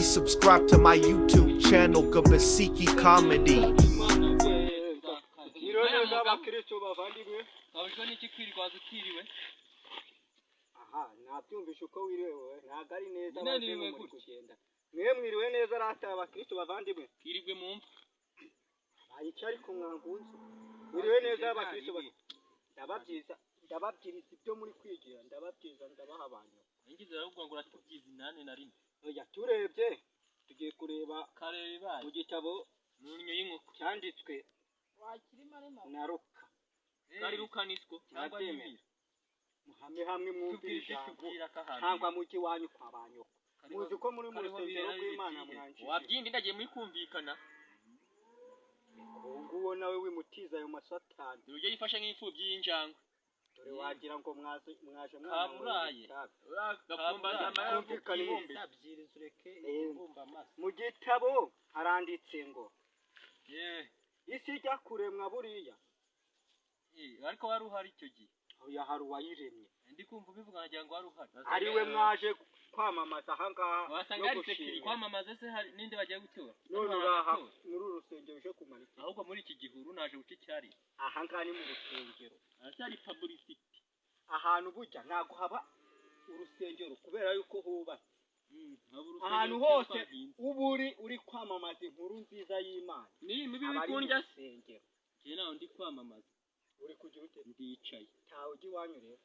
Please subscribe to my YouTube channel, Gabasiki Comedy. Mwiriwe neza, abakristo bavandimwe. Babujwe n'iki kwirwaza utiriwe? Aha nabyumvishe uko wiriwe wowe, ntabwo ari neza. Nyine Abazimu niriwe muri gutya. kugenda. Mwe mwiriwe neza rata, abakristo bavandimwe. Kirirwe mu mva. Bayica ariko mwangunze. Mwiriwe neza, abakristo, ndababyiza, ndababwiriza ibyo muri kwigira, ndababyiza, ndabaha abantu. Ngize ahubwo ngo uratubyiza 81. Oya, turebye tugiye kureba Kareba ibaye mu gitabo mu nnyo y'inkoko. cyanditswe na Luka. Kari rukanisco cyangwa Murabyemera? n'ibindi. Muhame hamwe mwumve Tubwire icyo ijambo tubwira kahantu. cyangwa mujye iwanyu kwa ba nyoko. Muzi ko muri mu rusengero rw'Imana mwanjije. Wabyindi ndagiye muri kumvikana. Uwo nguwo nawe wimutiza ayo masatani. Dore ujye yifashe nk'imfubyi y'injangwe. Dore wagira ngo mwaje mwaje. Kaburaye. Gapfumbaza. Kumvikana. Sabyiriza ureke ibumba amaso. Mu gitabo haranditse ngo Yewe. isi ijya kuremwa buriya. Ariko wari uhari icyo gihe? Oya, hari uwayiremye. Ndi kumva ubivuga nkagira ngo wari uhari. Ari we mwaje kwamamaza ahangaha Wasanga no yari sekiri gushimira. Kwamamaza se hari ninde bagiye gutora? None uraha muri uru rusengero uje kumara iki? Ahubwo muri iki gihuru naje guca icyari. Ahangaha ni mu rusengero. Aracyari publicity. Ahantu burya ntabwo haba urusengero kubera yuko hubatse. Ahantu hose uba uri kwamamaza inkuru nziza y'Imana Ni mibi aba ari mu wikundya se. rusengero. Njye naho ndi kwamamaza. Uri kugira ute? Ndicaye. Ntawe ujya iwanyu rero.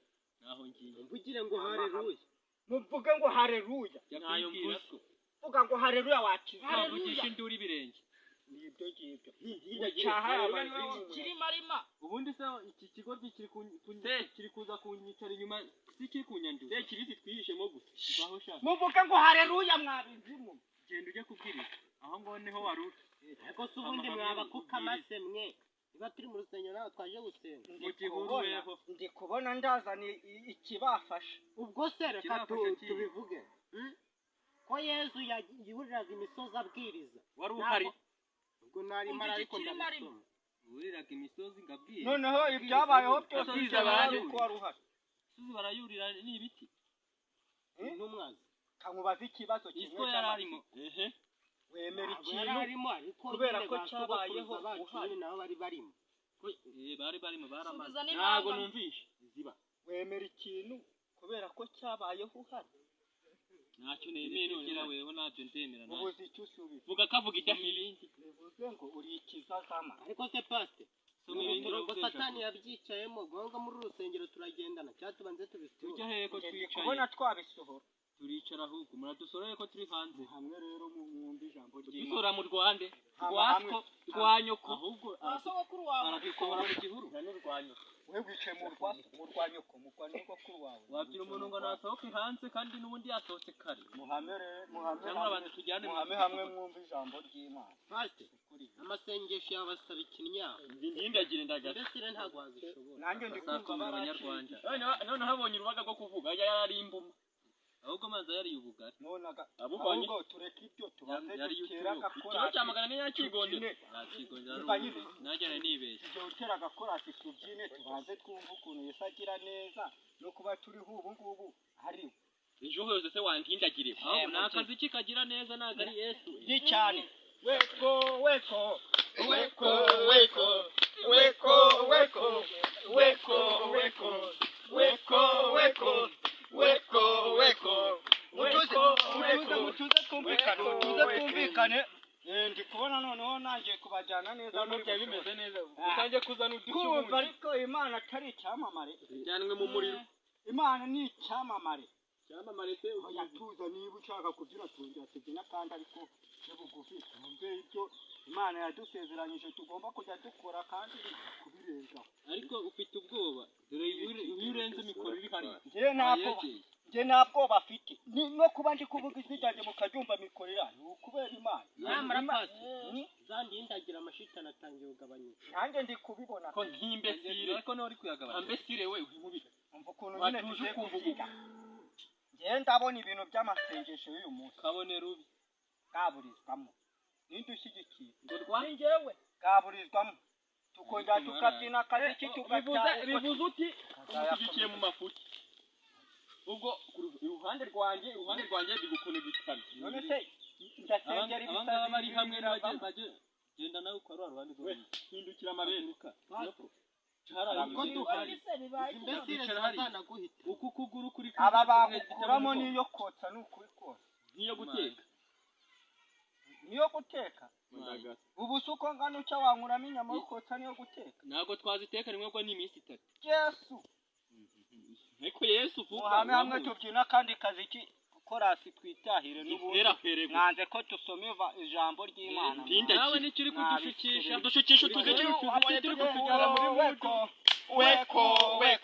Naho ngiye. Mvugire ngo haleluya. Muvuge ngo haleluya. Ntayo mvuze. Vuga ngo haleluya wakiza. Wavugisha induru ibirenge. Ni ibyo ngibyo ucyaha abazimu. Kirimarima. Ubundi se iki kigo kiri kuza kunyicara inyuma, si kiri kunyanduza? Se kibisi twihishemo gusa. Vaho sha. Muvuge ngo haleluya, mwabizimu. Genda ujye kubwiriza. Aho ngaho niho wari uri. Ariko se ubundi mwaba kuko amase mwe niba turi mu rusengero nawe twaje gusenga? Ndi Mu gihuru. kubona Weho. ndi kubona ndazana ikibafasha. Ubwo se reka Ikibafasha kihe? tubivuge. Ko Yezu yuriraga imisozi abwiriza. Wari uhari? Ubwo nari Umva mpari ariko iki? ndabisoma. Wuriraga imisozi ngabwira. Noneho ibyabayeho byose Imisozi byabaye barayurira. ko wari uhari. Imisozi barayurira ni ibiti. Intumwa ze. Kankubaza ikibazo kimwe Isiko yari arimo. Ehe. Wemera Ntabwo yari ikintu arimo, ariko kubera nyine ko ba cyabayeho sogokuruza bacu uhari? nyine nabo bari barimo. Ko bari barimo baramaze. Subiza Ntago n'impanga. numvishe. Ziba. Wemera ikintu kubera ko cyabayeho uhari? Ntacyo nemeye nongera weho ntabyo ndemera nanjye. Ubuze icyo usubiza. Vuga kavuga idahibindi. Bivuze ngo uri ikizazama. Ariko se pasite, Soma ibindi. ubwo Satani yabyicayemo ubwo muri uru rusengero turagendana cyangwa tubanze tubisure? Tujya hehe ko Njye ndi twicaye? kubona twabisohora. Turicara ahubwo muradusora ko turi hanze. Hamwe rero mwumve ijambo ry'Imana. Dusora mu Rwande. Hama Rwatwo rwa nyoko. Ahubwo Kwa sogokuru wawe. aradusohora mu gihuru. We wicaye mu rwa mu rwa nyoko, mu rwa nyogokuru wawe. Wabwira umuntu ngo nasohoke hanze kandi n'ubundi yasohotse kare. Muhame rero, muhame Cyangwa hamwe, abantu tujyane mu muhame hamwe mwumve ijambo ry'Imana. Pasite, amasengesho yawe asaba ikinyaho. Ndindagire ndagara. Mbese rero ntabwo wazishobora. Nanjye ndi kumva Asakumira baracika. Abanyarwanda. Noneho abonye urubaga rwo kuvuga yari imbuma. Ahubwo amazi yariye ubugari. Nonaga Abuvanye. ahubwo tureke ibyo, tubanze Yariye dutere uturo. Ikiro agakorasi. cya 400 yakigondera. Tubyine. Yakigondera. Umva nyine. Nanjye nari nibeshye. Igihe utera agakorasi tubyine, tubanze twumve ukuntu Yesu agira neza no kuba turiho ubu ngubu ari we. Ejo hose se wandindagire? Ahubwo ni akazi ki kagira neza, ntabwo ari Yesu. Ni cyane. Weko weko weko weko weko weko weko weko weko weko weko weko. Mutuze, mutuze, mutuze twumvikane, mutuze twumvikane. Ndi kubona noneho nangiye kubajyana neza muri Byari bimeze neza utangiye kuzana udushya. Kumva Ubundi ariko Imana atari icyamamare. Jyanwe mu muriro. Imana ni icyamamare. Cyamamare se? Oya, tuza, niba ushaka kubyina turongera tubyina kandi, ariko ni bugufi, twumve ibyo Imana yadusezeranyije tugomba kujya dukora kandi kubirengaho. Ariko ufite ubwoba, dore iyo urenze mikoro iri hariya. Njye ntabwo Wayegeye. Njye nta bwoba afite. No kuba ndi kuvuga ijwi ryanjye mukaryumva mikorera ni ukubera Imana. Nyamara pasite, Hmm? za ndindagira amashitani atangiye kugabanyuka. Nanjye ndi kubibona. Ko nk'imbesire, ariko nawe uri kuyagabanya ambesire we uri mubi. Umva ukuntu nyine Watuje tugiye ukumva. kubyiga. Njyewe ndabona ibintu by'amasengesho y'uyu munsi Kabone rubi. bwaburizwamo. Ninde ushyigikiye? Ngo rwa njyewe. Bwaburizwamo, tukongera tukabyina akaziki, tugataha. Bivuze uti umushyigikiye mu mafuti. Ubwo iruhande rwanjye, iruhande rwanjye bigukonegitana. None se Ndasengera Aba ngaba bari ibisazi hamwe biravamo. bajye genda nawe kwa rwa ruhande rwo hindukira amabere. Ko duhari. Izi mbesire Icara hariya. zazanaguhita. Uku kuguru kuri Aba bagukuramo n'iyo kotsa, ni ukuri kose. Nk'iyo guteka. Niyo guteka. Ubu si uko ngana ucya wankuramo inyama yo kotsa niyo guteka? Ntabwo twaziteka rimwe ngo ni iminsi 3. Yesu. Ariko Yesu vuga. Muhame hamwe tubyina kandi kaziki korasi, twitahire n'ubundi. Hera here. Mwanze ko tusoma ijambo ry'Imana. Nawe nicyo uri kudushukisha. Dushukisha utuziki, turi kutujyana muri Weko, weko, weko.